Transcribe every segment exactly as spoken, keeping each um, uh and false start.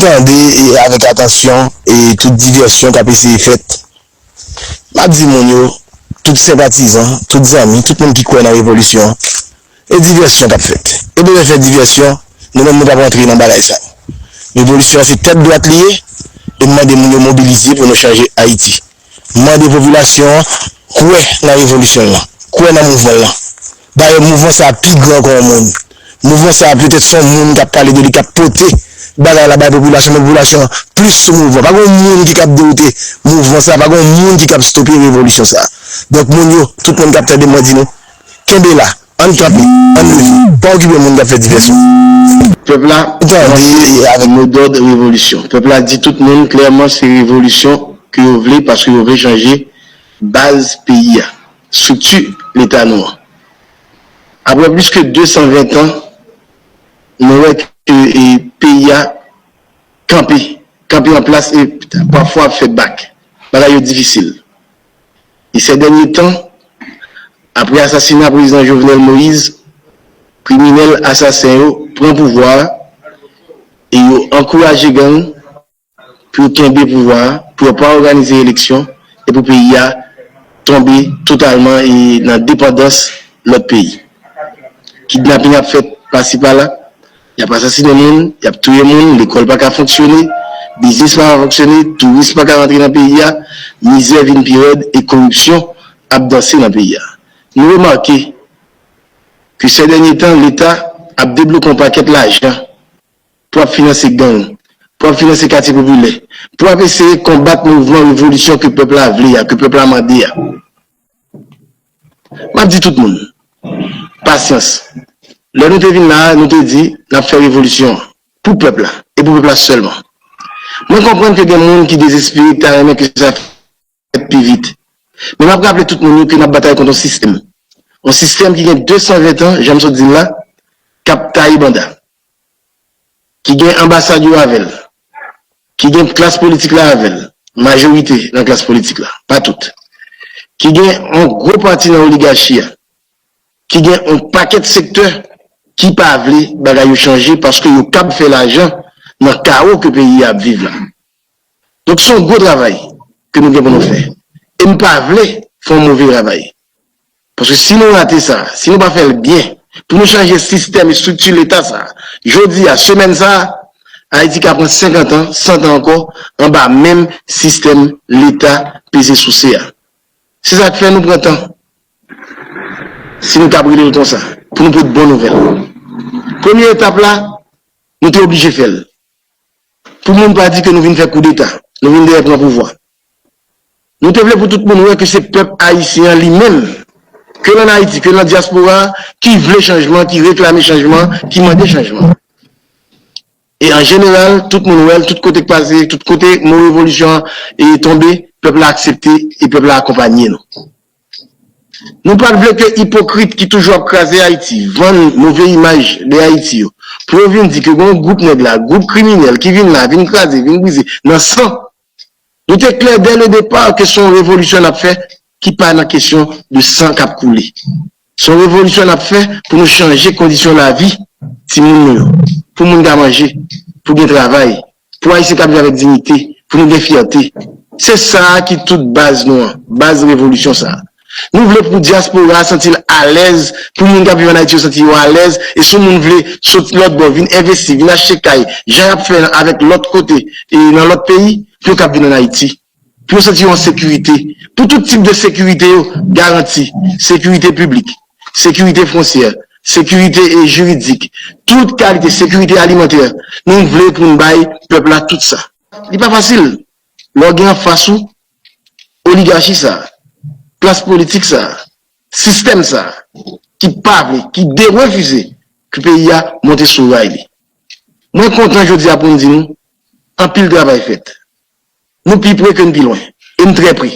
tande e avèk atansyon e tout divèsyon k ap eseye fèt. M ap di moun yo, tout senpatizan, tout zanmi, tout moun ki kwè nan revolisyon, e divèsyon k ap fèt. E bezwen fè divèsyon, nou menm nou p ap rantre nan bagay sa yo. Revolisyon an se tèt dwat li ye, e m mande moun yo mobilize pou nou chanje Ayiti. M mande popilasyon an kwè nan revolisyon l lan, kwè nan mouvman l lan. Dayè, mouvman sa a pi gran ke yon moun. Mouvman sa a petèt se yon moun k ap pale de li, k ap pote bagay la bay popilasyon, men popilasyon an plis sou mouvman. Pa gen yon moun ki kab dewoute mouvman sa a, pa gen yon moun ki kab stope revolisyon sa a. Donk, moun yo, tout moun k ap tande mwen di nou, kenbe la, ann kanpe, ann leve, pa okipe moun k ap fè divèsyon. Pèp la, tande, e avèk modòd revolisyon. Pèp la di tout moun klèman se revolisyon ke yo vle paske yo vle chanje baz peyi a, estrikti Leta nou an. Apre plis ke de san ven tan, nou wè ke, e, peyi a kanpe, kanpe an plas e pafwa ap fè bak. Bagay yo difisil. E sè dènye tan, apre asasina prezidan Jovenel Moïse, kriminèl asasen yo pran pouvwa a e yo ankouraje gang pou yo kenbe pouvwa a, pou yo pa òganize eleksyon e pou peyi a tonbe totalman e nan depandans lòt peyi. Kidnaping ap fèt pasi pala, y ap asasinen moun, y ap touye moun, lekòl pa ka fonksyone, biznis pa ka fonksyone, touris pa ka rantre nan peyi a, mizè vin pi rèd e koripsyon ap danse nan peyi a. Nou remake ke sè dènye tan, Leta ap debloke yon pakèt lajan pou ap finanse gang, pou ap finanse katye popilè, pou ap eseye konbat mouvman revolisyon ke pèp la vle a, ke pèp la mande a. M ap di tout moun, pasyans. Lè nou te vin la a, nou te di n ap fè revolisyon an pou pèp la, e pou pèp la sèlman. Mwen konprann ke gen moun ki dezespere, ki ta renmen ke sa fèt pi vit. Men m ap raple tout moun yo ke n ap batay kont yon sistèm. Yon sistèm ki gen de san ven tan, jan m sot di l la, k ap taye banda. Ki gen anbasad yo avè l, ki gen klas politik la avè l, majorite nan klas politik la, pa tout, ki gen yon gwo pati nan oligachi a, ki gen yon pakèt sektè ki pa vle bagay yo chanje paske yo kab fè lajan nan kawo ke peyi a ap viv la. Donk, se yon gwo travay ke nou gen pou nou fè. E m pa vle fè yon move travay. Paske si nou rate sa, si nou pa fè l byen, pou nou chanje sistèm e estrikti Leta sa, jodi a, semèn sa, Ayiti ka pran senkant an, san tan ankò, anba menm sistèm Leta peze souse a. Se sa k fè nou pran tan. Si nou t ap rele l konsa, pou nou pot bon nouvèl. Premye etap la, nou te oblije fè l. Pou moun pa di ke nou vin fè koudeta, nou vin dèyè pran pouvwa. Nou te vle pou tout moun wè ke se pèp ayisyen an li menm, ke l ann Ayiti, ke l nan dyaspora a, ki vle chanjman, ki reklame chanjman, ki mande chanjman. E an jeneral, tout moun wè l, tout kote k pase, tout kote mo revolisyon an e tonbe, pèp la aksepte e pèp la akonpanye nou. Nou pa t vle ke ipokrit ki toujou ap kraze Ayiti, vann move imaj de Ayiti yo, pou yo vin di ke gen yon gwoup nèg la, gwoup kriminèl ki vin la, vin kraze, vin brize, nan san. Nou te klè dès le départ ke se yon revolisyon n ap fè ki pa nan kesyon de san k ap koule. Se yon revolisyon n ap fè pou nou chanje kondisyon lavi timoun nou yo, pou moun ka manje, pou gen travay, pou Ayisyen ka viv avèk diyite, pou nou gen fyète. Se sa a ki tout baz nou an, baz revolisyon sa a. Nou vle pou dyaspora a santi l alèz, pou moun k ap viv ann Ayiti yo santi yo alèz, e si yon moun vle sot lòt bò, vin envesti, vin achte kay, jan y ap fè avèk lòt kote, e nan lòt peyi, pou yo kab vin ann Ayiti. Pou yo santi yo an sekirite. Pou tout tip de sekirite yo garanti, sekirite piblik, sekirite fwontyè, sekirite e jiridik, tout kalite sekirite alimantè, nou vle pou n bay pèp la tout sa. Li pa fasil. Lè w gen anfas ou oligachi sa, klas politik sa, sistèm sa, ki pa vle, ki derefize ke peyi a monte sou ray li. Mwen kontan jodi a pou m di nou, anpil travay fèt. Nou pi pre ke n pi lwen. E n trè pre.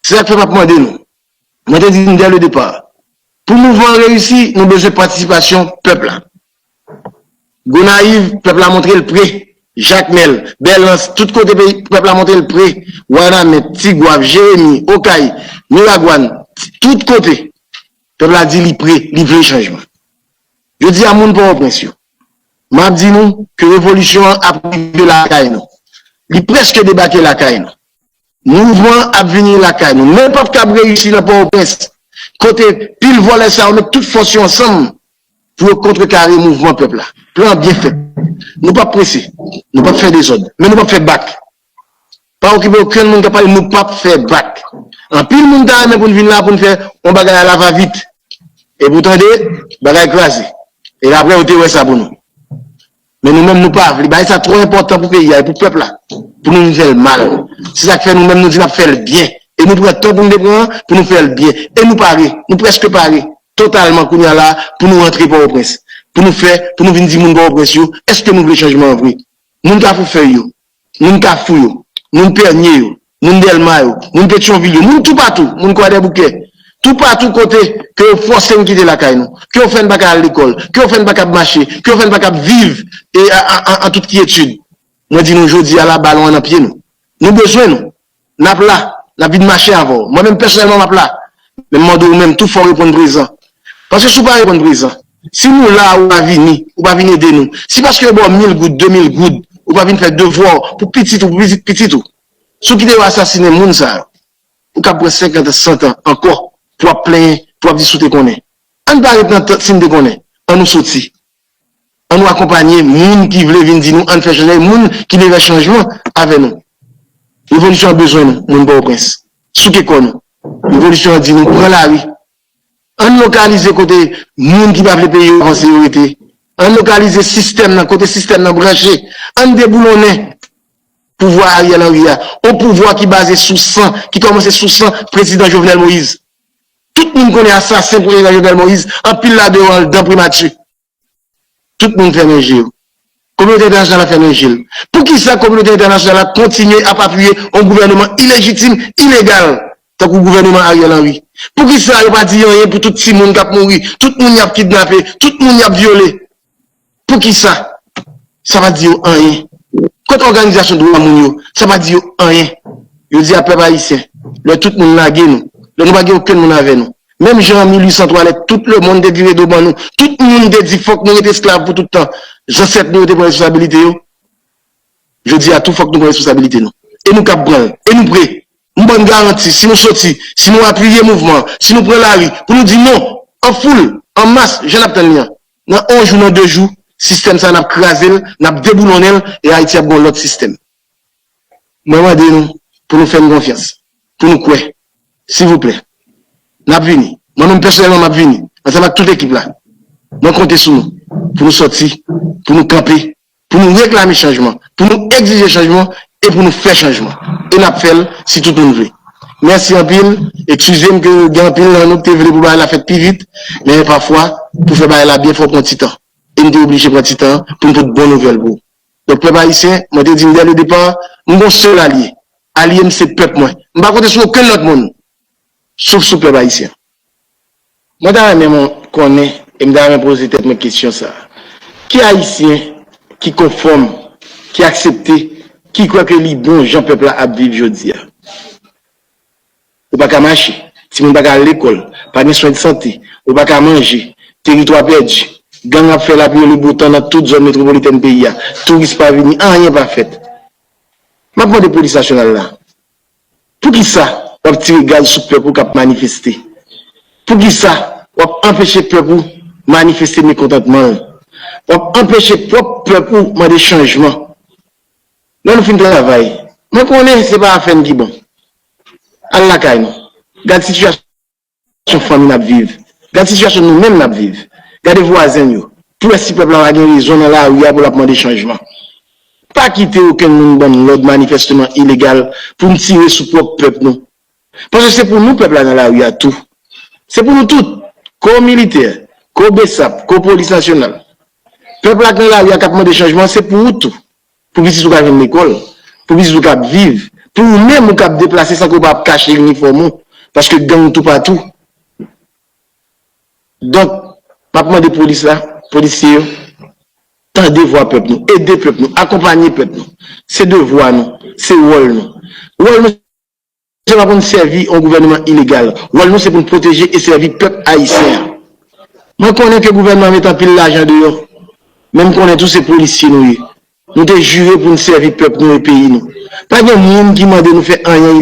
Se sa k fè m ap mande nou. Mwen te di n dès le départ. Pou mouvman an reyisi, nou bezwen patisipasyon pèp la. Gonayiv, pèp la montre l pre. Jakmèl, Bèlans, tout kote peyi, pèp la montre l pre. Wanament, Tigwav, Jeremi, Okay, Miragwàn, tout kote. Pèp la di li pre, li vle chanjman. Jodi a, moun Pòtoprens yo, M ap di nou ke revolisyon an ap rive lakay nou. Li prèske debake lakay nou. Mouvman an ap vini lakay nou. Men p ap kab reyisi nan Pòtoprens, kote pil vòlè sa yo met tout fòs yo ansanm pou yo kontrekare mouvman pèp la. Plan an byen fèt. Nou p ap prese. Nou p ap fè dezòd. Men nou p ap fè bak. Pa okipe okenn moun k ap pale, nou p ap fè bak. Anpil moun ta renmen pou n vin la, pou n fè yon bagay a la va vit. Epi w tande, bagay kraze. E apre, yo te wè sa pou nou. Men nou menm, nou pa vle. Bagay sa twò enpòtan pou peyi a e pou pèp la. Pou nou vin fè l mal. Se sa k fè nou menm, nou di n ap fè l byen. E nou pran tan pou nou te pran an, pou nou fè l byen. E nou pare. Nou prèske pare. Totalman kounye a la, pou nou rantre Pòtoprens. Pou nou fè, pou nou vin di moun Pòtoprens yo, èske nou vle chanjman an vre? Moun Kafou Fèy yo, moun Kafou yo, moun Pènye yo, moun Dèlma yo, moun Petyonvil yo, moun toupatou, moun Kwadèboukè, toupatou kote ke yo fòse n kite lakay nou, ke yo fè n pa ka al lekòl, ke yo fè n pa kab mache, ke yo fè n pa kab viv e a- a- a- an tout kyetid. Mwen di nou jodi a la, balon an nan pye nou. Nou bezwen nou. N ap la, n ap vin mache avè w. Mwen menm pèsonèlman m ap la. Men m mande w menm tou fò w reponn prezan. Paske si w pa reponn prezan, si nou la ou pa vini, ou pa vin ede nou, si paske yo ba w mil goud, de mil goud, ou pa vin fè devwa w pou pitit ou, pou pitit pitit ou, si w kite yo asasinen moun sa yo, ou kab pran senkant an, san tan ankò pou w ap plenyen, pou w ap di si w te konnen. Ann pa ret nan tan si n te konnen. Ann nou soti. Ann nou akonpanye moun ki vle vin di nou ann fè chanjman, moun ki vle fè chanjman avè nou. Revolisyon an bezwen nou, moun Pòtoprens. Souke kò nou. Revolisyon an di nou pran lari. Ann lokalize kote moun ki pa vle peyi yo avanse yo rete. Ann lokalize sistèm nan, kote sistèm nan branche. Ann deboulonnen pouvwa Ariel Henry a. Yon pouvwa ki baze sou san, ki kòmanse sou san prezidan Jovenel Moïse. Tout moun konnen asasen prezidan Jovenel Moïse, anpil ladan yo anndan primati. Tout moun fèmen je yo. Kominote entènasyonal la fèmen je l. Poukisa kominote entènasyonal la kontinye ap apiye yon gouvèneman ilejitim, ilegal, tankou gouvèneman Ariel Henry? Poukisa yo pa di anyen pou tout timoun k ap mouri, tout moun y ap kidnape, tout moun y ap vyole? Poukisa? Sa pa di yo anyen. Kot òganizasyon dwa moun yo? Sa pa di yo anyen. Yo di a pèp ayisyen, lè tout moun lage nou, lè nou pa gen okenn moun avè nou. Menm jan an mil uit san twa, lè tout lemonn te vire do ban nou, tout moun te di fòk nou rete esklav pou tout tan, zansèt nou yo te pran responsabilite yo. Jodi a tou fòk nou pran responsabilite nou. E nou kab pran l. E nou pre. M ba n garanti, si nou soti, si nou apiye mouvman an, si nou pran lari, pou nou di non, an foul, an mas, jan n ap tann li an, nan yon jou, nan de jou, sistèm sa a, n ap kraze l, n ap deboulonnen l, e Ayiti ap gen yon lòt sistèm. Mwen mande nou pou nou fè m konfyans, pou nou kwè, silvouplè. N ap vini. Mwen menm pèsonèlman, m ap vini, ansanm ak tout ekip la. Mwen konte sou nou, pou nou sòti, pou nou kanpe, pou nou reklame chanjman, pou nou egzije chanjman e pou nou fè chanjman. E n ap fè l si tout moun vle. Mèsi anpil. Eskize m ke gen anpil nan nou ki te vle pou bagay la fèt pi vit, men pafwa, pou fè bagay la byen, fò w pran ti tan. E m te oblije pran ti tan pou m pote bon nouvèl pou ou. Donk, pèp ayisyen, mwen te di m dès le départ, m gon sèl alye. Alye m se pèp mwen. M pa konte sou okenn lòt moun, sof sou pèp ayisyen. Mwen ta renmen mwen konnen, e m ta renmen poze tèt mwen kesyon sa a. Ki Ayisyen ki konfòm, ki aksepte, ki kwè ke li bon jan pèp la ap viv jodi a? Ou pa ka mache, timoun pa ka al lekòl, pa gen swen de sante, ou pa ka manje, teritwa pèdi, gang ap fè lapli e le bo tan nan tout zòn metwopolitèn peyi a, touris pa vini, anyen pa fèt. M ap mande polis nasyonal la, poukisa w ap tire gaz sou pèp ou k ap manifeste? Poukisa w ap anpeche pèp ou manifeste mekontantman l? W ap anpeche pwòp pèp ou mande chanjman. Lè nou fin travay, mwen konnen se pa afè n ki bon. Al lakay nou. Gad sitiyasyon fanmi n ap viv. Gad sitiyasyon nou menm n ap viv. Gade vwazen n yo. Pou wè si pèp la pa gen rezon nan lari a pou l ap mande chanjman. Pa kite okenn moun ban n lòd manifèsteman ilegal pou n tire sou pwòp pèp nou. Paske se pou nou pèp la nan lari a tou. Se pou nou tout. Ko militè, ko besap, ko polis nasyonal. Pèp la k nan lari a k ap mande chanjman, se pou ou tou. Pou pitit ou ka jwenn lekòl, pou pitit ou ka ap viv, pou ou menm ou ka ap deplase san ke w pa ap kache inifòm ou, paske gang toupatou. Donk, m ap mande polis la, polisye yo, tande vwa pèp nou, ede pèp nou, akonpanye pèp nou. Se devwa nou, se wòl nou. Wòl nou, se pa pou n sèvi yon gouvènman ilegal. Wòl nou, se pou n pwoteje e sèvi pèp ayisyen an. Mwen konnen ke gouvènman an met anpil lajan deyò. Men m konnen tou se polisye nou ye. Nou te jire pou n sèvi pèp nou e peyi nou. Pa gen moun ki mande nou fè anyen